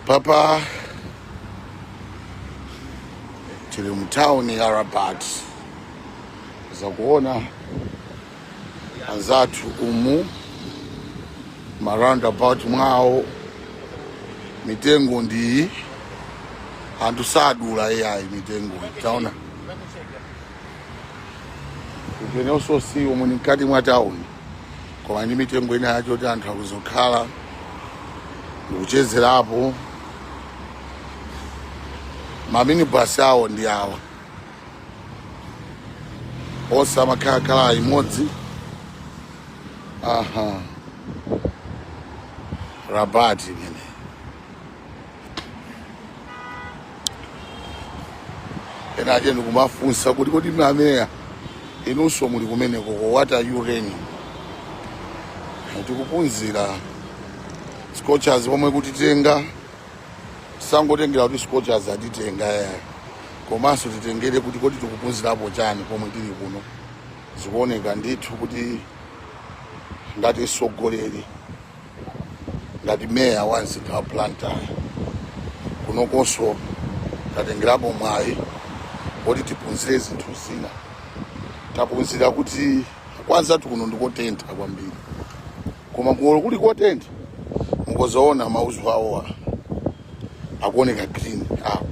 Papa tili mtawuni ya Rabat, zakuona anzathu umu ma roundabout mwawo mitengo ndiyi, anthu sadula iyayi mitengo taona. You can also see umu ni mkati mwa town, koma ndi mitengo ina yacho kuti anthu akuzokhala ndikuchezerapo. Maminibus awo ndi awa onse amakhalakhala imodzi. Aha, Rabat imene ena ache ndikumafunsa kuti kodi mameya inunso muli kumeneko, what are you learning? Tikuphunzira Scorchers pomwe kutitenga, sangotengera kuti Scorchers atitenga yayi, komanso titengere kuti kodi tikuphunzirapo chani pomwe tili kuno. Zikuoneka ndithu kuti ngati mtsogoleri, ngati meya wa mzinda wa Blantyre, kunokonso tatengerapo mwayi woti tiphunzire zinthu zina. Taphunzira kuti kwanzathu kuno ndikotentha kwambiri, koma kuno kuli kotentha mukozaona mauzu awowa akuoneka green awo,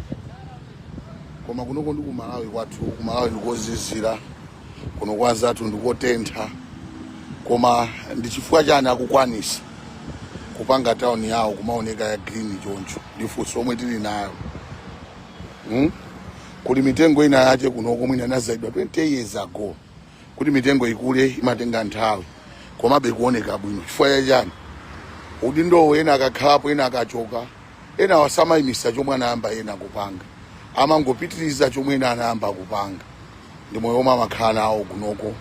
koma kunoko ndi kumalawi kwathu. Kumalawi ndikozizira, kuno kwanzathu ndikotentha. Koma ndi chifukwa chani akukwanisa kupanga town yawo kumaoneka ya green choncho? Ndi funso omwe tili nayo, Kuli mitengo ina yache kunoko mwina inazalidwa 20 years ago. Kuti mitengo ikule imatenga nthawi, komabe ikuoneka bwino. Chifukwa chachani? Udindowo ena akakhalapo, ena akachoka, ena wasamayimisa chomwe anayamba ena kupanga, amangopitiriza chomwe ena anayamba kupanga. Ndi moyo omwe amakhala nawo kunoko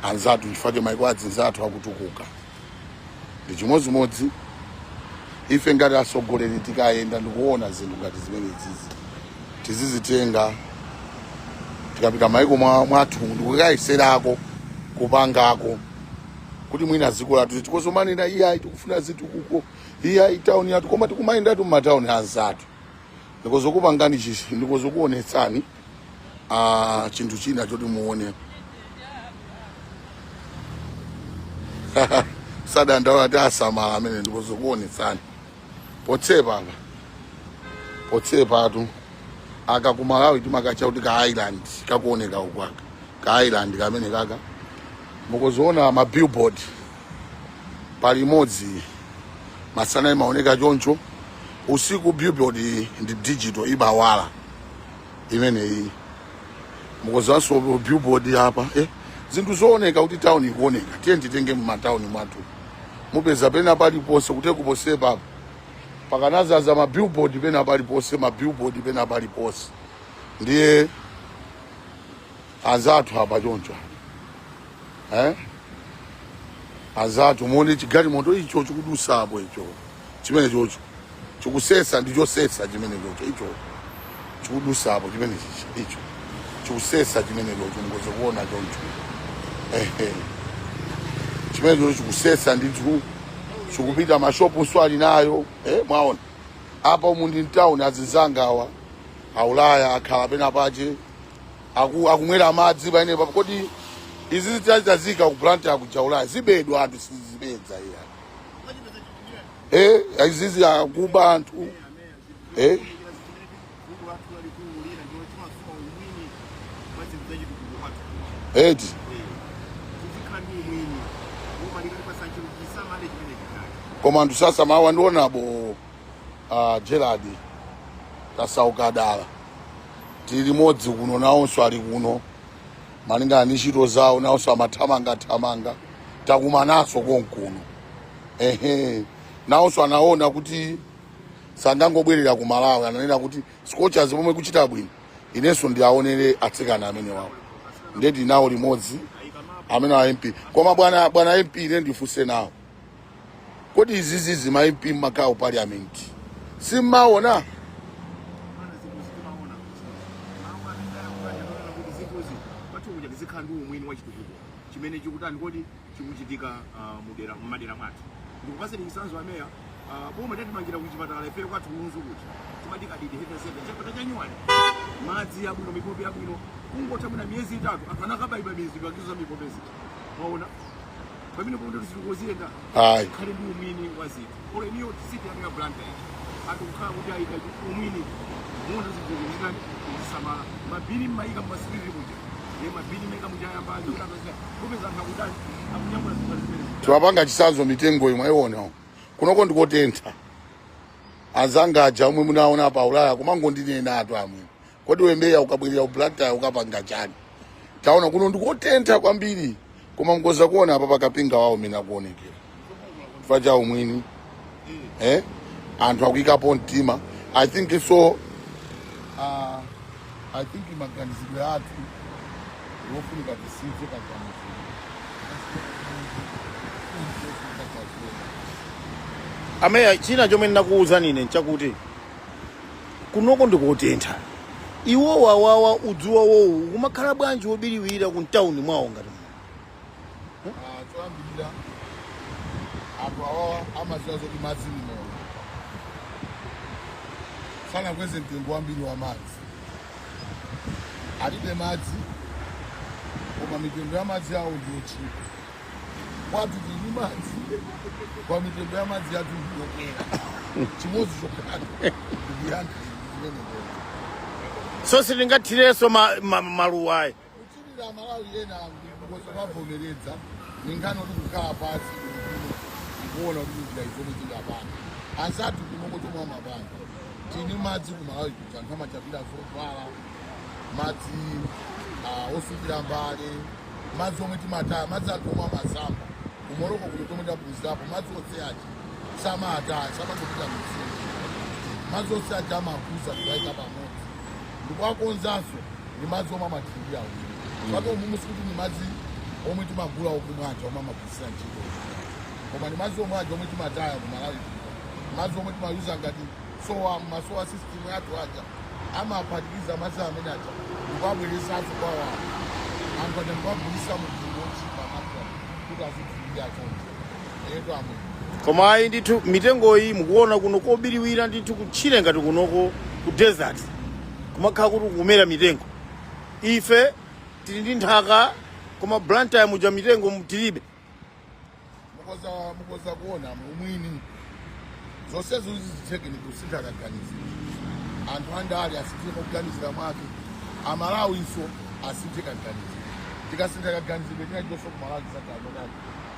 anzathu, chifukwa cha maiko adzinzathu akutukuka. Ndi chimodzimodzi ife ngati atsogoleri, tikayenda ndikuona zinthu ngati zimene zizi, tizizitenga tikapita maiko mwathu ndikukayeserako kupangako kuti mwina dziko lathu tikozomanena iyayi, tikufuna zitukuko, iyayi, town yathu, koma tikumayendatu mmatawuni anzathu. Ndikozokupangani chichi, ndikozokuonetsani chinthu china choti muone. Sadandaula ati asamala amene. Ndikozokuonetsani potsepa apa, potsepatu aka ku Malawi timakacha kuti ka island kakuoneka uku, aka ka island kamene kaka mukuziona ma billboard pali imodzi. Masana imaoneka choncho, usiku billboard ndi digital imawala imeneyi. Mukuziwanso billboard apa, eh, zinthu zooneka kuti town ikuoneka. Tiye titenge mmatawuni mwathu, mupeza pena paliponse kuti kuposepa apa pakanazaza ma billboard pena paliponse, ma billboard pena paliponse. Ndiye anzathu apa choncho, eh? Anzathu muone chigalimoto icho chikudusapo icho, chimene chocho chikusesa, ndi chosesa chimene chocho icho chikudusapo, chimene chichi icho chikusesa chimene chocho, mukoze kuona choncho. Ehe, chimene chocho chikusesa ndithu, chikupita mashopu ali nayo, eh, mwaona apa umu ndi mtown. Azinzanga awa aulaya akhala pena pache akumwera madzi paenepa. Kodi izi zitachitazika ku Blantyre kuja Ulaya zibedwa, anthu sizibedza iya, eh, izizi akuba anthu, eh. Eti koma anthu sasa mawa ndionabo Gerard tasauka dala, tili limodzi kuno, nawonso ali kuno malingana ndi ntchito zawo, nawonso amathamangathamanga, takumananso konkuno. Ehe, nawonso anaona kuti sangangobwerera ku Malawi, ananena kuti Scorchers pomwe kuchita bwino, inenso ndiaonere atsikana amene wawo. Ndeti nawo limodzi amene wa MP. Koma bwana, bwana MP, ine ndifunse nawo, kodi izizizi ma MP mmakhala ku parliament simmaona? Mana zinthu zitimaona mawu amene anakuti zinthuzi pathu kuja tizikhala ndi umwini wa chitukuko chimene chikutani kodi. Chikuchitika mudera mmadera mwathu. Ndikupaseni chitsanzo, ameya, boma tatimangira kuchipatala ife kwathu Lunzu kuja, timati Kadidi Health Center, chipatala cha nyuwani, madzi abwino, mipope yabwino. Kungotha mwina miyezi 3, anthu anakabayidwa mizipangizo za mipope zija. Mwaona pamene pomwe zikuziyenda? Ayi. Khale ndi umwini wa zinthu. Olo iniyo city yanu ya Blantyre iji, anthu kukhala kuti ayika umwini, muona zinthu zitani, kuzisamala. Mabini mmayika mmasikiriri kuja, ye mabini mayika muja ayambazi kuti anthu kupeza anthu akutani, akunyamula zinthu zimene. Tiwapanga chitsanzo, mitengo imwe ayiona kunoko ndikotentha. Anzanga aja omwe munaona pa Ulaya kumangondinena atu, amwe kodi wembeya ukabwerera ku Blantyre ukapanga chani? Taona kuno ndikotentha kwambiri, koma mkoza kuona apa pakapinga wawo mene akuonekera chifukwa cha umwini, eh? Anthu akuyikapo mtima. I think so, I think maganizidwe athu yofunika tisinthe kaganizidwe. Ameya, china chomwe ndinakuwuzani ine nchakuti kunoko ndikotentha. Iwo wawawa udzuwa wowu kumakhala bwanji wobiriwira ku mtawuni mwawo ngati muno? Ah, choyambirira, anthu awawa amaziwa zoti madzi ni moyo. Sanakweze mtengo wambiri wa madzi. Alibe madzi, koma mitengo ya madzi awo ndiyochipa. Kwathu tili madzi, kwa mitengo ya madzi yathu ndiyokwera. Chimodzi chokhacho ndikuyankha zimenezo. So sitingathirenso maluwa ayi? Kuthirira, Malawi ena ndikoza ningano kuti kukhala pasi bwinobwino ndikuona kuti njira izomwe tingapanga. Anzathu kunoko chomwe amapanga, tini madzi ku Malawi kuja, anthu amachapira zovala madzi, osukira mbale, madzi omwe timataya, madzi anthu omwe amasamba. Ku Morocco kuno chomwe taphunzirapo, madzi onse aja samataya, samangopita mtsinje. Madzi onse aja amakuza kuwaika pamodzi ndikuwakonzanso, ndi madzi omwe amathirira ulimi. Pake umumu sikuti ndi madzi omwe timagula okumwa aja omwe amagwirisira ntchito, koma ndi madzi omwe aja omwe timataya ku Malawi kuno, madzi omwe timayuza ngati sewer, ma sewer system yathu aja, amaphatikiza madzi amene aja ndikuwabweresanso kwa wanthu. Anthu aja ndikuwagulisa mu mtengo wochipa madzi aja kuti azithirira choncho eto amwe. Koma ayi ndithu, mitengoyi mukuona kuno kobiriwira ndithu, kutchire ngati kunoko ku desert kumakhala kuti kumera mitengo. Ife tili ndi nthaka, koma Blantyre muja mitengo tilibe. Mukoza kuona umwini, zonsezo zitheke ni kusintha kaganiziro. Anthu andale asinthe kuganizira mwake, Amalawinso asinthe kaganiziro. Tikasintha kaganiziro, china chonse ku Malawi chisakhala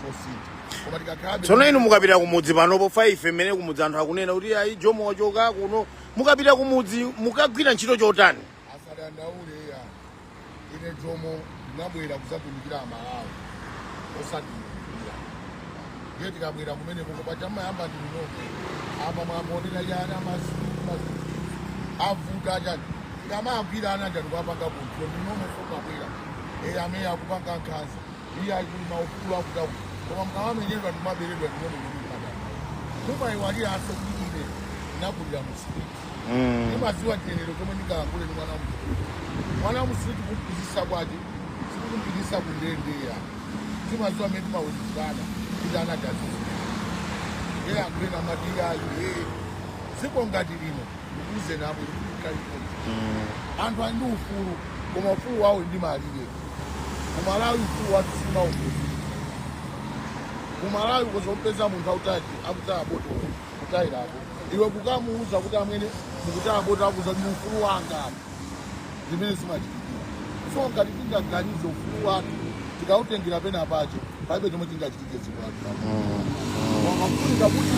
chosintha, koma tikakhalabe Tsono inu mukapita kumudzi panopo, fa ife mmene kumudzi anthu akunena kuti ayi, Jomo wachoka kuno, mukapita kumudzi mukagwira ntchito chotani? Asadandaule ya. Ine Jomo ndinabwera kuzatumikira Amalawi, osati kutumikira. Ndiye tikabwera kumeneko, paja mmayamba ndi mnoko apa, mwambonera chana masiku avuta chani, tikamagwira ana aja ndikuapanga control ndinomo. Mabwera e amene akupanga nkhanza, iye akuli maufulu akuti, koma mkamamenyedwa ndikumaberedwa ndinomo, ndikumadana mumayiwaliranso kuti ine ndinakulira mu street. Ndimaziwa chiyenero chomwe ndingalankhule ndi mwana msukulu. Mwana mu street kumphunzitsa kwache sikukumpitisa kundendeya. Timaziwa amene timaweruzana kuti anagazisa iye. Anthu ena amati iyayi, ye dziko ngati lino, ndikuuze nabo kuti anthu ali ndi ufulu, koma ufulu wawo ndi malire. Kumalawi ufulu wathu simaufulu. Kumalawi kuzompeza munthu autaki akutaya botolo kutayirako, iwe kukamuuza kuti amwene mukutaya botolo, akuza ndi ufulu wanga. Zimene zimachitikira. So ngati tingaganize ufulu wathu tikautengera pena pache, palibe chomwe chingachitike dziko lathu. Wakafunika kuti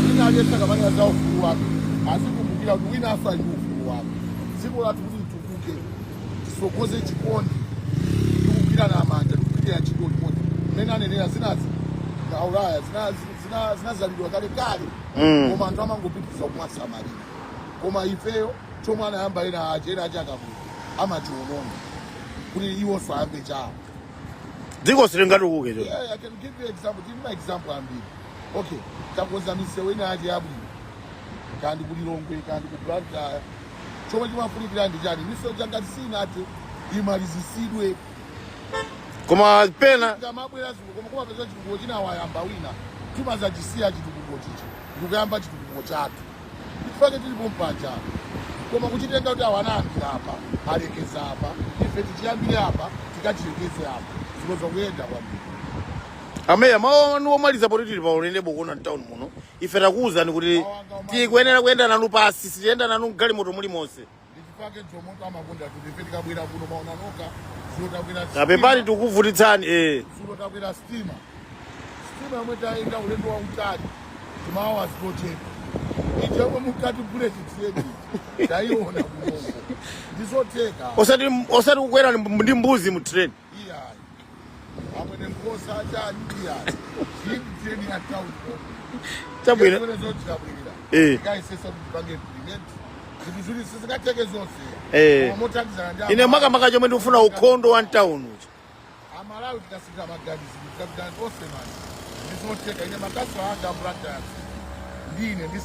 wina aliyense akamanena za ufulu wake azikumbukira kuti wina afa ndi ufulu wake. Dziko lathu kuti litukuke, tisogoze chikondi tikugwirana manja, tikugwirira ntchito limodzi. Mmene anenera zinazi na Ulaya zinazalidwa kale kale, koma anthu amangopitiriza kumasamalira. Koma ifeyo chomwe anayamba ena ache, ena ache akabwera amachiononga kuti iwonso ayambe chawo. Dziko silingatukuke cho. Yeah, I can give you example. Tili ma example ambiri. Okay, takonza misewu ina yache yabwino, kandi ku Lilongwe, kandi ku Blantyre. Chomwe chimafunikira ndi chani? Misewu changati sinathe imalizisidwe. Koma pena Ngamabwera zinthu, koma kumapeza chitukuko china wayamba wina, timazachisiya chitukuko chichi ndikuyamba chitukuko chathu. Tifake tilipo mpaja, koma kuchitenga kuti awanayambira apa, alekeza apa, ife tichiyambire apa, tikachilekeze apa, zikoza kuyenda kwambiri. Ameya, mawu anu omaliza poti tili pa ulendo kuona mtown muno. Ife takuwuzani kuti tikuyenera kuyenda nanu pasi, sitiyenda nanu mgalimoto mulimonse. Ndichifake jomoto amakonda kuti ife tikabwera kuno maona noka zulo takwera Tapepani, tikuvutitsani. Zulo takwera sitima, sitima yomwe tayenda ulendo wautali, timawa zitochepa ijamwe mukati bullet train tayiona kunoko, ndizotheka. Osati kukwera ndi mbuzi mu train. Iyayi, amwene, nkosa chani, iyayi, chii, train ya town. Chabwino. Zotikabwera tikayisesa kuti tipange implement zinthu zili sizingatheke zonse koma mothandizana ndi Ine Amalawi. Makamaka chomwe ndikufuna ukhondo wa mtown uja. Amalawi tikasintha maganizo, tikapita onse mani, ndizotheka. Ine makaso anga ambulance ndine ndi